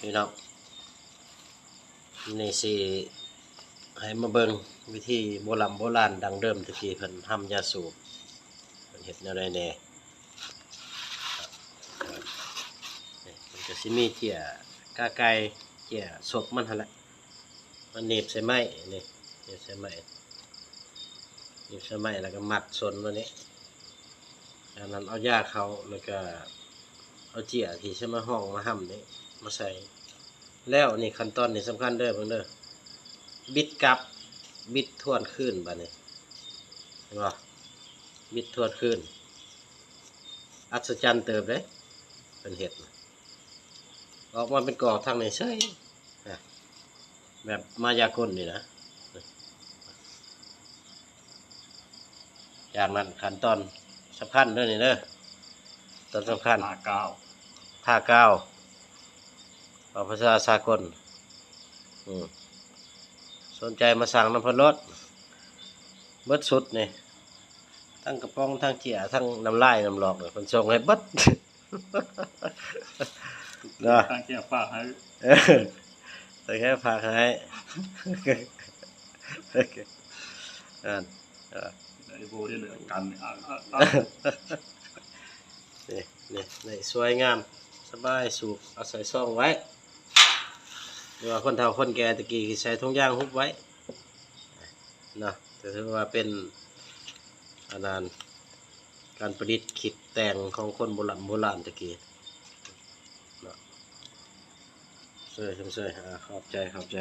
ນີ້ເນາະ ນີ້ຊິໃຫ້ມາເບິ່ງວິທີໂບລຳໂບລານດັ້ງເດີມແຕ່ກີ້ ເພິ່ນຮຳຢາສູບ ເພິ່ນເຮັດແນວໃດແດ່. ນີ້ ເພິ່ນກໍຊິມີເຈ້ຍກາໄກ່ ເຈ້ຍສົບມັນຫັ້ນແຫຼະ ມາໜີບໃສ່ໄມ້ນີ້ ໜີບໃສ່ໄມ້ ໜີບໃສ່ໄມ້ ແລ້ວກໍມັດສົນໄວ້ນີ້ ຈາກນັ້ນເອົາຢາເຂົ້າ ແລ້ວກໍເອົາເຈ້ຍທີ່ຊິມາຮອງມາຮຳນີ້ມາໃສ່ ແລ້ວນີ້ຂັ້ນຕອນນີ້ສຳຄັນເດີ ເບິ່ງເດີ ບິດກັບ ບິດທວນຄືນ ບາດນີ້ ເຫັນບໍ່ ບິດທວນຄືນ ອັດສະຈັນເຕີບເດ້ ເພິ່ນເຮັດ ອອກມາເປັນກອກທາງນີ້ເສີຍ ແບບມາຍາກົນນີ້ນະ. ຈາກນັ້ນຂັ້ນຕອນສຳຄັນເດີນີ້ເດີ ຕອນສຳຄັນ ທາກາວ ທາກາວ ເວົ້າພາສາສາກົນ ອືມ ສົນໃຈມາສັ່ງນຳເພິ່ນໂລດ ເບິດຊຸດນີ້ ທັງກະປ໋ອງ ທັງເຈ້ຍ ທັງນ້ຳລາຍ ນ້ຳຫຼອກ ເພິ່ນສົ່ງໃຫ້ເບິດ ເນາະ ຕັ້ງແກ້ຝາກໃຫ້ ເອີ ຕັ້ງແກ້ຝາກໃຫ້ ນັ້ນ ເອີ ໄດ້ໂບໄດ້ເຫຼືອກັນ ນີ້ ນີ້ ນີ້ ສວຍງາມ ສະບາຍ ສູບເອົາໃສ່ຊອງໄວ້ ຫຼືວ່າຄົນເຖົ້າຄົນແກ່ແຕ່ກີ້ໃສ່ຖົງຢາງຫຸບໄວ້ ເນາະ ກໍຖືວ່າເປັນ ອັນນັ້ນ ການປະດິດຄິດແຕ່ງຂອງຄົນໂບລຳໂບລານແຕ່ກີ້ເນາະ ເຊີຍ ເຊີຍ ອາ ຂອບໃຈ ຂອບໃຈ.